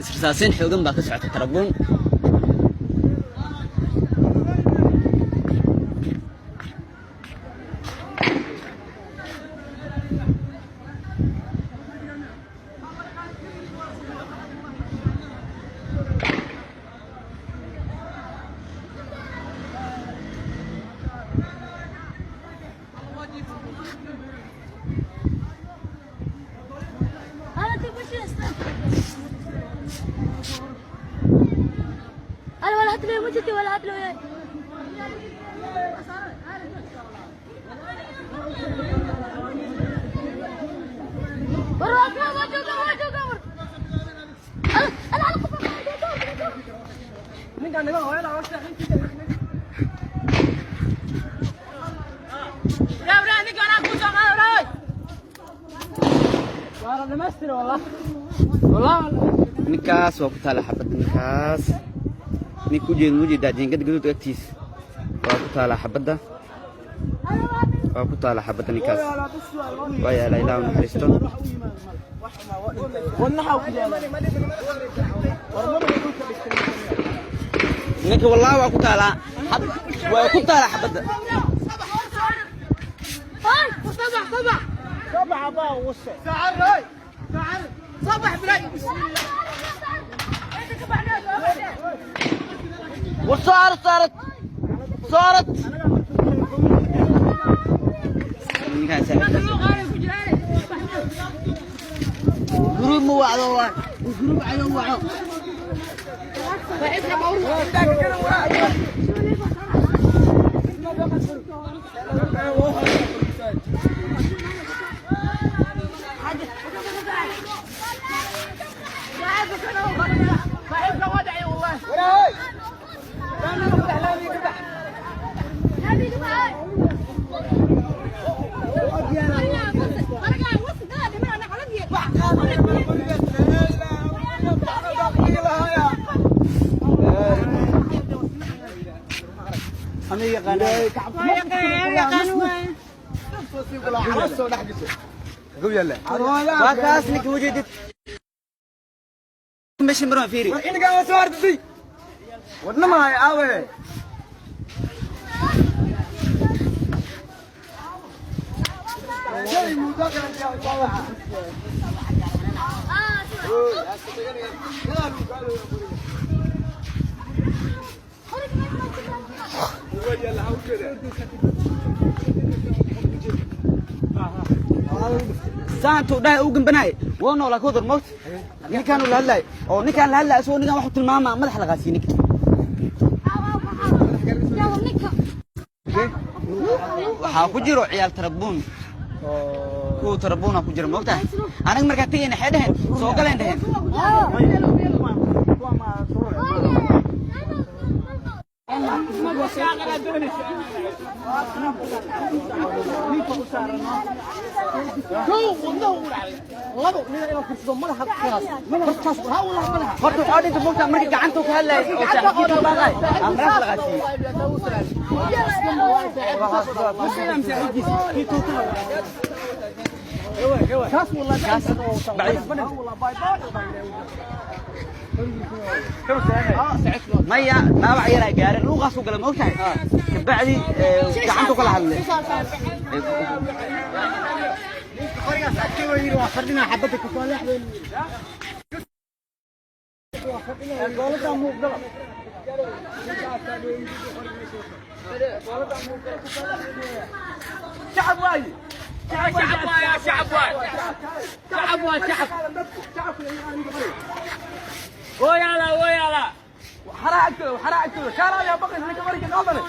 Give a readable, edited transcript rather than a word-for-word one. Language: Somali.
Israsaaseyn xoogan baa ka socota Tarabuun. انا تبغى انا ولا هات لي مجدي ولا هات لي. Ninkaas waa ku taala xabadda. Ninkaas ninka ujeed mujeedaa, jiingada gaduud agtiis waa ku taala xabadda, waa ku taala xabadda. Ninkaas waa yaala. Ilaah u naxariisto. Ninka wallahi waa ku taalaa, waa ku taalaa xabadda. صبح صبح صبح. وصارت صارت صارت ninkaan saaxiibkiisa group ma wacdo, waa group cayo waco. Waa kaas ninka ujeedid meesha marwaan fiiri. Wadna mahay aawe. Saantuu dhahay uu gambanaay, waa noolaa ka dar moogta. Ninkaan uu la hadlaay oo ninkaan la hadlaay isagoo ninkaan waxu tilmaamaa madaxa la qaasiye ninka. Waxaa ku jiro ciyaal Tarabuun, kuwa Tarabuuna ku jira moogtahay. Anaga markaa tegayna xee dheheen soo galeen dheheen. Horta waxaa dhinta moogtaa markii gacantuu ka hadlaay oo saaxiibkiisa u baaqaay aa madaxa la qaasiiyey. Maya, dhaawac yaraa gaaray, luuqaasuu gala moogtahay. Kabacdi gacantuu kala hadlay. Shacab waaye. شعب واي، شعب واي، شعب واي، شعب ويلا ويلا. Xaraa agtooda, xaraa agtooda kaalaa yaa baqays ninka mariga qaadane.